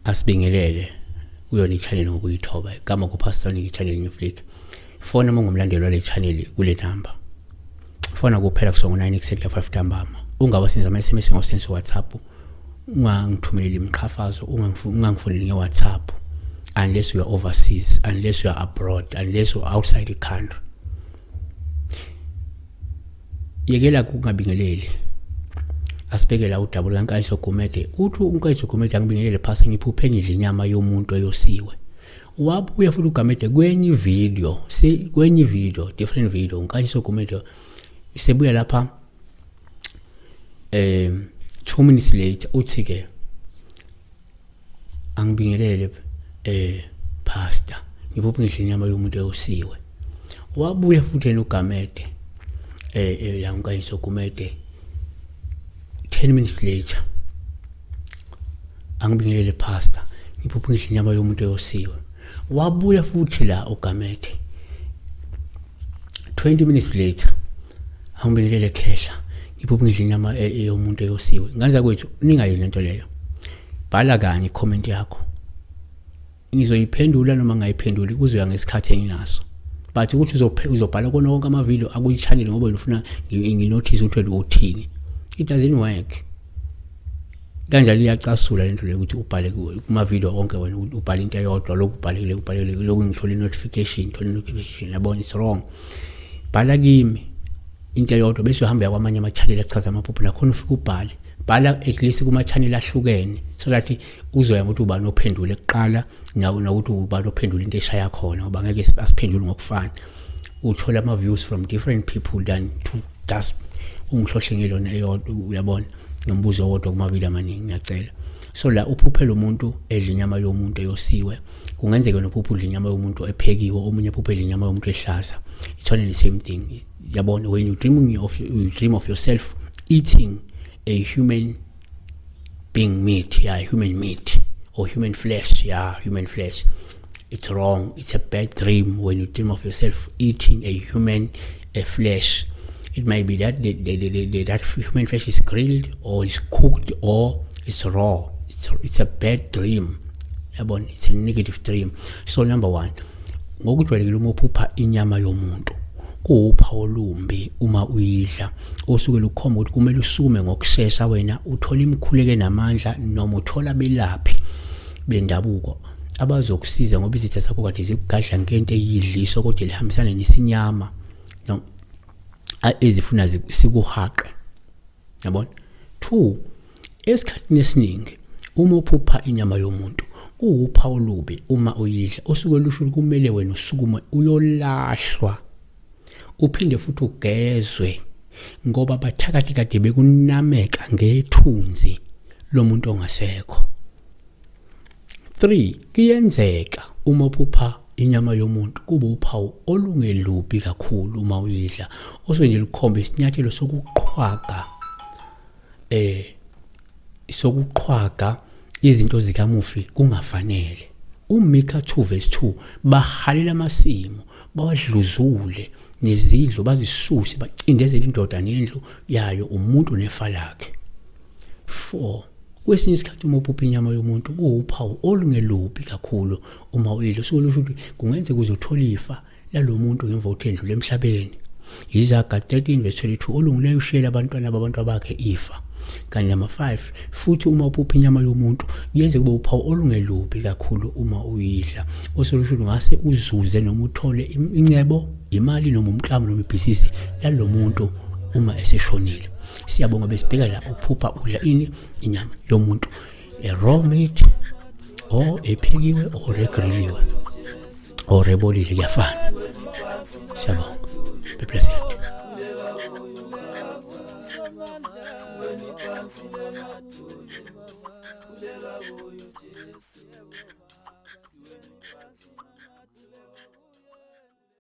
Asibingelele kuyona i-channel ngokuyithoba. Igama kuPastor Nick, i-channel New Flick. Fona uma ungumlandeli wale channel kule number. Fona kuphela kusuka ngo-9 ekuseni kuya 5 ntambama. Ungawasenza ama-SMS ngosense WhatsApp. Ungangithumeleli imiqhafazo, ungangifoneli nge-WhatsApp unless you are overseas, unless you are abroad, unless you are outside the country. Yekela kungabingeleli. Asibeke la udaba lukaNkanyiso Gumede. Uthi uNkanyiso Gumede angibingelele phasi ngiphuphe ngidla inyama yomuntu eyosiwe. Wabuya futhi uGumede kwenye video, kwenye video, different video, uNkanyiso Gumede sebuya lapha 2 minutes later uthi ke angibingelele pastor ngiphuphe ngidla inyama yomuntu eyosiwe. Wabuya futhi yena uGamede la uNkanyiso Gumede 10 minutes later angibingelele pastor ngiphuphe ngidla inyama yomuntu eyosiwe. Wabuya futhi la uGamede 20 minutes later angibingelele khehla ngiphuphe ngidla inyama yomuntu eyosiwe. Ngane zakwethu ningayenzi lento leyo. Bhala kanye i-comment yakho, ngizoyiphendula noma ngayiphenduli kuzoya ngesikhathi enginaso, but ukuthi uzobhala kona wonke ama-video akuyi-channel ngoba wena ufuna nginotice ukuthi wena uthini, it doesn't work kanjalo. Iyacasula lento leyo ukuthi ubhale kuma-video onke wena ubhale into eyodwa, lokhu ubhalekile ubhalekile lokhu, ngithola i-notification, ngithola i-notification, yabona, it's wrong. Bhala kimi into eyodwa bese uhamba uya kwamanye ama-channel achaza amaphupho, nakhona ufike ubhale. Bhala at least kuma-channel ahlukene so that uzoya ngokuthi ubani ophendule kuqala nokuthi ubani ophendule into eshaya khona, ngoba ngeke asiphendule ngokufana. Uthola ama-views from different people than to just ungihlohle ngelona eyodwa, uyabona, nombuzo owodwa kumabili amaningi. Ngiyacela. So la uphuphela umuntu edla inyama yomuntu eyosiwe. Kungenzeka nophupha udla inyama yomuntu ephekiwe, omunye ephupha edla inyama yomuntu ehlaza. It's one and the same thing, yabona. When you dream of yourself eating a human being meat, yeah, human meat or human flesh, yeah, human flesh, it's wrong. It's a bad dream when you dream of yourself eating a human a flesh. It might be that that human flesh is grilled or is cooked or it's raw. It's a bad dream, yabona. It's a negative dream. So number one, ngokujwayelekile uma uphupha inyama yomuntu kuwuphawu olumbi uma uyidla, osuke lukhomba ukuthi kumele usume ngokushesha wena uthole imikhuleko namandla noma uthola abelaphi bendabuko abazokusiza, ngoba izitha zakho kade zikugadla ngento eyidliso kodwa lihambisana nesinyama no ezifuna sikuhaqe, yabona. Two, esikhathini esiningi uma uphupha inyama yomuntu kuwuphawu olubi uma uyidla, osuke lusho ukuthi kumele wena usukume uyolahlwa uphinde futhi ugezwe, ngoba bathakathi kade bekunameka ngethunzi lomuntu ongasekho. 3, kuyenzeka uma uphupha inyama yomuntu kube uphawu olungelubi kakhulu uma uyidla, osuke nje lukhomba isinyathelo sokuqhwaga sokuqhwaga izinto zikamufi kungafanele. UMika 2 verse 2, bahalela amasimu bawadluzule nezindlu bazisuse, bacindezele indoda nendlu yayo, umuntu nefa lakhe. 4, kwesinye isikhathi uma uphupha inyama yomuntu kuwuphawu olungelubi kakhulu uma uyidla, usuke lusho ukuthi kungenzeka uzothola ifa lalo muntu ngemva kokuthi endlule emhlabeni. Izaga 13 verse 22, olungileyo ushiyela abantwana babantu bakhe ifa. Kanti number 5 futhi, uma uphupha inyama yomuntu kuyenzeka kube uphawu olungelubi kakhulu uma uyidla, oselusho ungase uzuze noma uthole incebo, imali noma umklamo noma ibhizinisi lalo muntu uma eseshonile. Siyabonga. Besibheka la uphupha udla ini, inyama yomuntu, a raw meat or ephekiwe or egriliwe or ebolile, kuyafana. Siyabonga, be blessed. Kuyo Jesu.